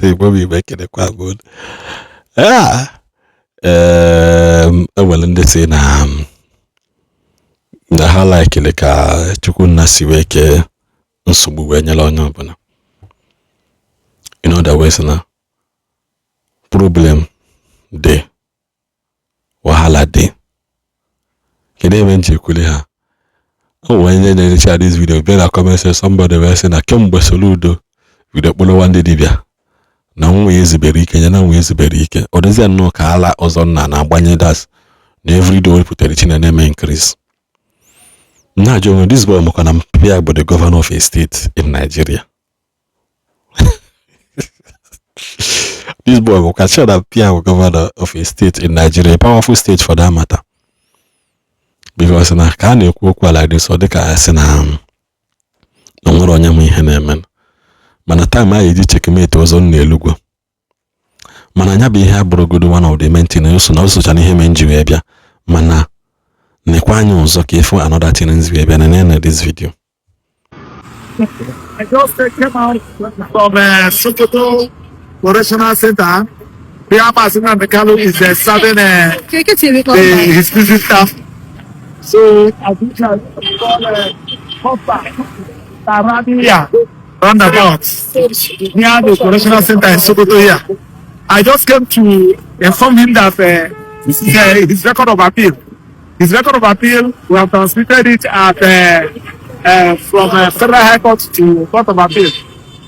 Igbo bụ Igbo, ekelekwa m unu. Enwere ndị si na ha laikili ka Chukwunna si wee kee nsogbu wee nyere onye ọbụla. In other words, na problem dị, wahala dị. Kedu ebe m ji ekwuli ha? O nwere onye na-erecha this video bịa na comment section. Somebody wee sị na kemgbe Soludo bido kpọrọwa ndị dibịa na nwa ya ezubere ike ya na nwa ezubere ike, ọ dịzịa nnọọ ka ala ọzọ nna na-agbanye das na everyday o wepụtara chi na na-eme increase. Na-ajụ onwe this boy maka na ya bụ the governor of a state in Nigeria. This boy bụ sure na Pia bụ governor of a state in Nigeria, a powerful state for that matter, because na ka a na-ekwu okwu ala dị sọ dịka asị na nwere onye ma ihe na-eme, mana time a eji checkmate ọzọ na-elugwo. Mana anya bụ ihe abụrụgodo one of the main thing so na o socha na ihe mee nji wee bịa. Mana nekwa anya ọzọ ka ịfụ another thing nzi wee bịa na this video. I just came out from Sokoto Correctional Center. Here, Mazi Nnamdi Kanu is serving his prison staff. So, I think I call Tarania roundabout near the Correctional Center in Sokoto here. I just came to inform him that this is his record of appeal. His record of appeal, we have transmitted it at from Federal High Court to Court of Appeal.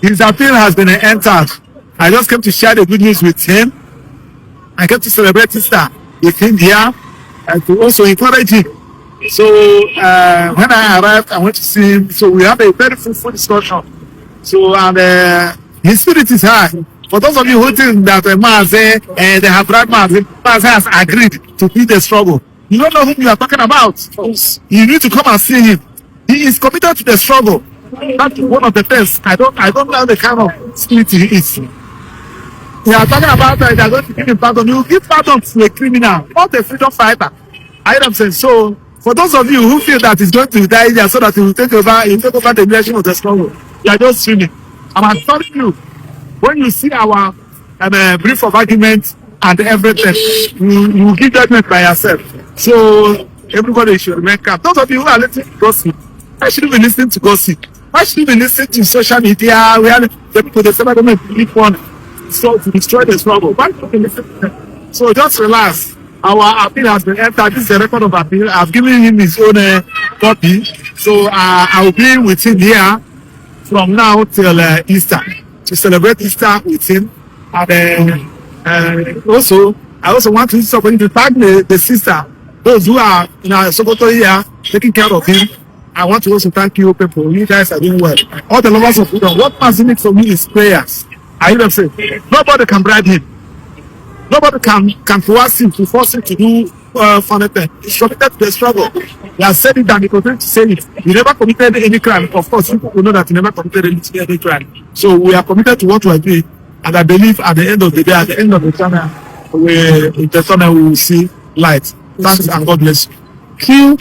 His appeal has been entered. I just came to share the good news with him. I came to celebrate Easter with him here and to also encourage him. So when I arrived, I went to see him. So we had a very fruitful discussion. So and his spirit is high. For those of you who think that Mazi, they have bribed Mazi, Mazi has agreed to lead the struggle. You don't know whom you are talking about. You need to come and see him. He is committed to the struggle. That's one of the things. I don't know the kind of spirit he is. We are talking about they are going to give him pardon. You give pardon to a criminal, not a freedom fighter. I am saying so. For those of you who feel that he's going to die there so that he will take over, he will take over the leadership of the struggle, you are just dreaming. I'm telling you, when you see our brief of argument and everything, you will give judgment by yourself. So everybody should remain calm. Those of you who are listening to gossip, why should you be listening to gossip? Why should you be listening to social media where the people, the federal government believe one so to destroy the struggle? Why should you be listening to them? So just relax. Our appeal has been entered. This is a record of appeal. I've given him his own copy. So I will be with him here from now till Easter to celebrate Easter with him. And also, I also want to use this opportunity to thank the sister, those who are in our Sokoto here taking care of him. I want to also thank you people. You guys are doing well. All the lovers of freedom. What Mazi needs from me is prayers. I even say nobody can bribe him. Nobody can coerce him to force him to do funny thing. He's committed to the struggle. He has said it and he continues to say it. He never committed any crime. Of course, people will know that he never committed any crime. So we are committed to what we are doing. And I believe at the end of the day, at the end of the tunnel, in the tunnel, we will see light. Thanks and God bless you.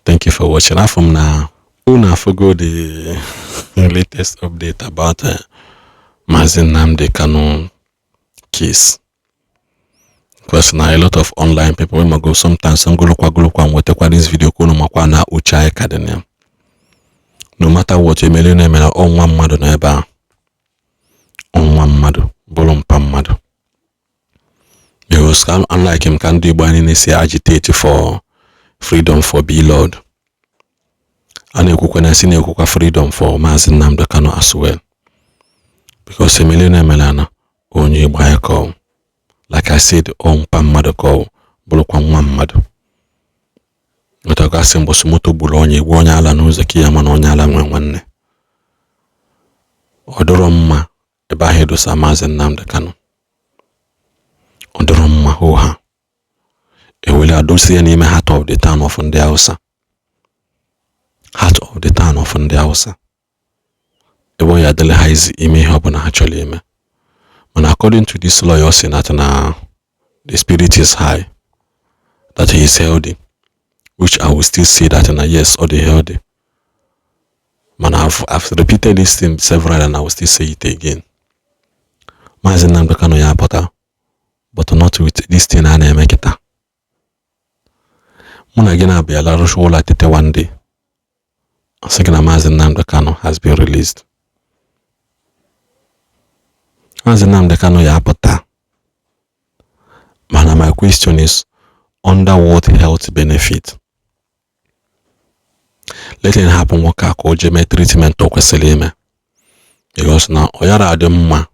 Thank you for watching. Afọ m na unu afụgo the latest update about Mazi Nnamdi Kanu case. Because na a lot of online people wey ma go sometimes ngolokwa golokwa nwetakwa this video ka unu makwa na uche anyị ka dị na ya. No matter what emere na emere ọnwa mmadụ nọ ebe a, ọnwa mmadụ bụrụ mpa mmadụ, because unlike him ka ndị Igbo anyị na-esi agitate for freedom for Blord, a na-ekwukwa na esi na-ekwukwa freedom for Maazị Nnamdi Kanu as well, because emele na emere na onye Igbo anyị ka ọ, like I said, ọ mpa mmadụ ka ọ bụrụkwa nwa mmadụ. Nwetagasị mbọsị moto gburu onye egbu onye ala n'ụzọ ka ya mana onye ala nwe nwanne. Ọ dịrọ mma ebe ahụ edosa Maazị Nnamdi Kanu. Ọ dịrọ mma hụ ha ewere adosi ya n'ime heart of the town of ndị Hausa, heart of the town of ndị Hausa, ebe ọ ya adịla ha izi ime ihe ọbụla ha chọrọ ime. Mana according to this lawyer, ọ sị na the spirit is high, that he is healthy, which I will still say that na yes, ọ dị healthy. Mana I've repeated this thing several and I will still say it again. Maazị Nnamdi Kanu ya apụta, but not with this thing a na-eme kịta. Mụ na gị na-abịa larụcha ụlọ tete one day, asị gị na Maazị Nnamdi Kanu has been released. Maazị Nnamdi Kanu ya apụta, mana my question is, under what health benefit? Let him hapụ nwoke a ka o jee mee treatment o kwesịrị ime, because na ọ yara adị mma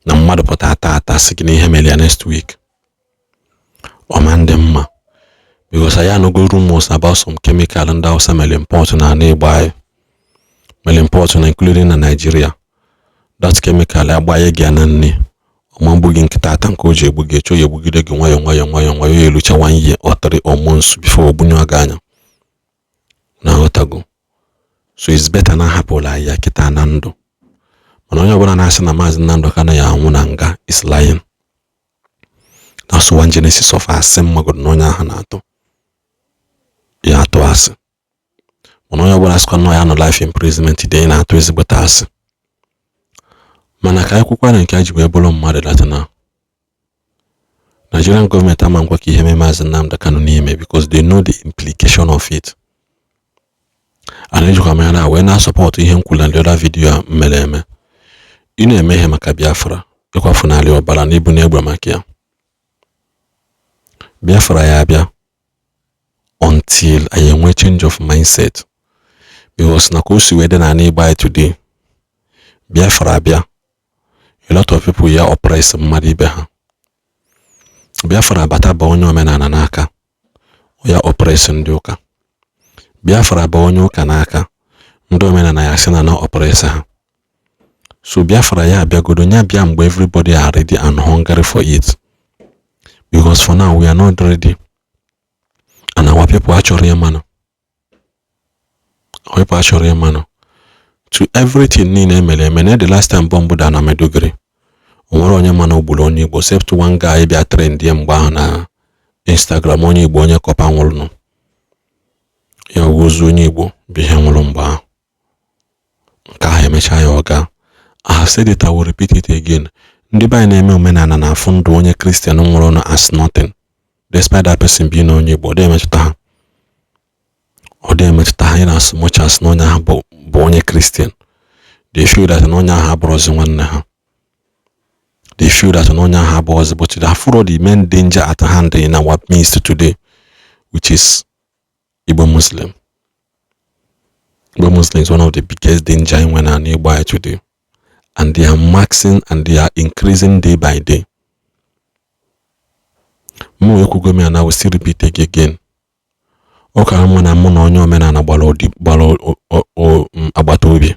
na mmadụ pụta ata ata sị gị na ihe mere ya next week. Ọ ma ndị mma, because anyị anụgo rumors about some chemical ndị Hausa mere import na ala Igbo anyị, mere import na including na Nigeria. That chemical agbanye gị ya na nri, ọma mgbu gị nkịta ata nke o ji egbu gị echo ya, egbugide gị nwayọọ nwayọọ nwayọọ nwayọọ, ya elucha one year or 3 or months before ogbunye gị anya na aghọtago. So it's better na ahapụla anyị ya kịta na ndụ. Mana onye ọbụla na-asị na Maazị Nnamdi Kanu ya anwụ na nga is lying. That's one genesis of asị mmagodo na onye ahụ na-atụ ya atụ asị. Mana onye ọbụla sịkwa na ya nọ life imprisonment dị na-atụ ezigbote asị. Mana ka anyị kwukwana nke anyị ji wee bụrụ mmadụ lata na Nigerian gọọmenti ama nkwa ka ihe mee Maazị Nnamdi Kanu n'ime, because they know the implication of it. And ejikwa m ya na wee na-asọpọtụ ihe m kwuru na the other video a m mere eme. Ị na-eme ihe maka Biafra, ịkwafu n'ala ọbara na ibu n'egbe maka ya. Biafra ya abịa until anyị enwe change of mindset, because na ka o si wee dị n'ala Igbo anyị today, Biafra abịa, a lot of people ya oppress mmadụ ibe ha. Biafra bata ba onye omenala n'aka, ya oppress ndị ụka. Biafra ba onye ụka n'aka, ndị omenala ya sị na na oppress ha. So Biafra ya abịagodo, ya bịa mgbe everybody are ready and hungry for it, because for now we are not ready and our people achọrọ ịmanụ, our people achọrọ ịmanụ to everything niile emere eme. Na the last time bomb dara na Maiduguri, o nwere onye mana o gburu onye Igbo except one guy bịa trend ya mgbe ahụ na Instagram, onye Igbo, onye corper nwụrụ ya, ozu onye Igbo bụ ihe nwụrụ mgbe ahụ. Nke ahụ emechaa ya ọga. I have said it, I will repeat it again. Ndị be anyị na-eme omenala na-afụ ndụ onye Kristian nwụrụ na as nothing, despite that person being onye Igbo. Ọ dị emetụta ha, ọ dị emetụta ha in as much as na onye ahụ bụ onye Kristian. They feel that na onye ahụ abụrụzi nwanne ha. They feel that na onye ahụ abụghịzi, but they have the main danger at hand in our midst today, which is Igbo Muslim. Igbo Muslim is one of the biggest danger in when Igbo anyị today, and they are maxing and they are increasing day by day. Mụ ekwugo m ya na I will still repeat it again. Ọ kara mma na mụ na onye omenala gbara agbata obi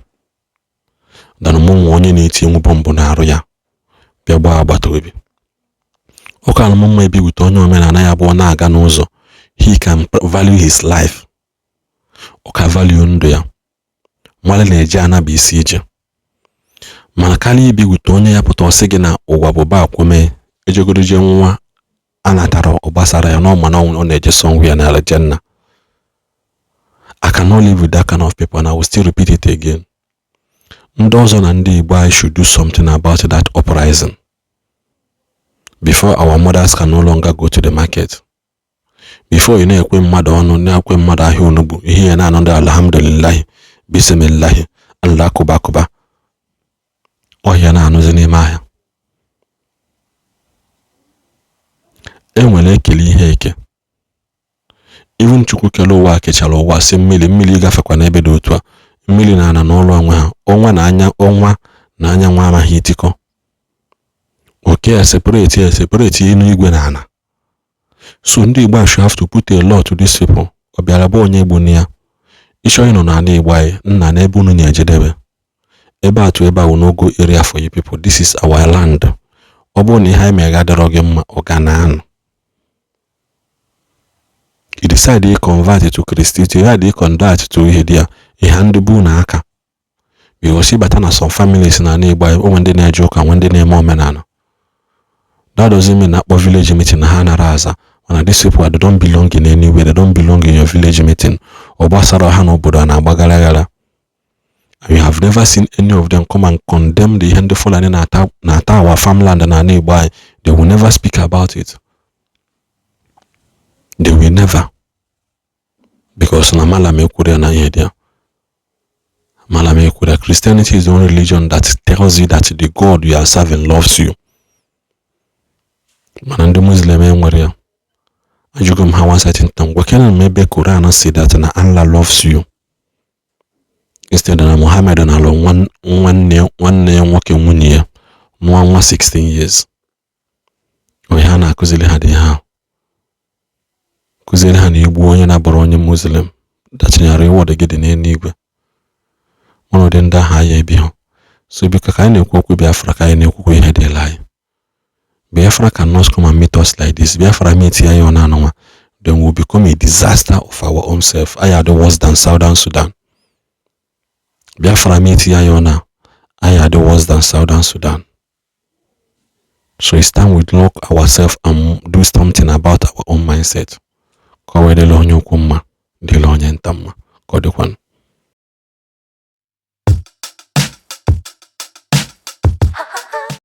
than mụ nwa onye na-eti enwu bọmbụ na-arụ ya bịa gbaa agbata obi. Ọ kara m mma ebi wute onye omenala ya bụ na-aga n'ụzọ, he can value his life, ọ ka value ndụ ya nwale na-eje anaba isi ije. Mana karịa ibi wute onye ya pụta ọsị gị na ụwa bụ ba akwụme ejegoro je nwa a natara ọ gbasara ya na ọ ma na ọ na-eje somewhere na Aljanna. I cannot live with that kind of people, and I will still repeat it again. Ndị ọzọ na ndị Igbo anyị should do something about that uprising before our mothers can no longer go to the market. Before ị na-ekwe mmadụ ọnụ, na-ekwe mmadụ ahịa onugbu, ihe ya na-anọ ndị alhamdulillahi, bisimilahi, Allah kụba kụba ọhịa na-anụzi n'ime ahịa. E nwere ekele ihe eke. Even Chukwu kere ụwa kechara ụwa sị mmiri mmiri gafekwa n'ebe dị otu a, mmiri na ana n'ụlọ onwe ha, ọnwa na anya, ọnwa na anyanwụ amaghị etikọ oke ya, separate ya, separate elu igwe na ana. So ndị Igbo should have to put a law to these people. Ọ bịara bụ onye Igbo na ya ịchọ ịnọ n'ala Igbo anyị nna n'ebe unu na-ejedebe ebe atụ ebe a wụ no-go area for you people. This is our land. Ọ bụrụ na ihe anyị mere adịrọ gị mma, ọ ga na anọ you decide to convert to Christianity, you decide convert to ihe dị ya ihe ndị bụ na aka, because ịbata na some families na ala Igbo anyị, onwe ndị na-eje ụka, nwe ndị na-eme omenala. That doesn't mean na akpọ village meeting na ha nara aza. Mana these people, they don't belong in anywhere. They don't belong in your village meeting. Ọ gbasara ha n'obodo a na-agba gara gara. And you have never seen any of them come and condemn the ihe ndị Fulani na-ata na-ata our farmland na ala Igbo anyị. They will never speak about it. They will never, because na malam ekwuru ya na ihe dị ya. Malam ekwuru ya. Christianity is the only religion that tells you that the God you are serving loves you. Mana ndị Muslim enwere ya. Ajụgo m ha one certain time, gwakena m ebe Quran si that na Allah loves you, instead na Muhammad na-alụ nwanne nwanne ya nwoke, nwunye ya, nwa nwa 16 years. Onye ha na-akụziri ha dị ha kụziri ha na igbu onye na-abụrụ onye Muslim dachinyere reward gị dị n'eluigwe. Mana ụdị ndị ahụ anyị ebi ha. So biko, ka anyị na-ekwu okwu Biafra, ka anyị na-ekwukwa ihe dịla anyị. Biafra cannot come and meet us like this. Biafra meet ya ya na anụnwa, then we'll become a disaster of our own self. Anyị adị worse than Southern Sudan. Biafra meet ya ya na anyị adị worse than Southern Sudan. So it's time we lock ourselves and do something about our own mindset, ka ọ wee dịla onye ukwu mma, dịla onye nta mma. Ka ọ dịkwanụ.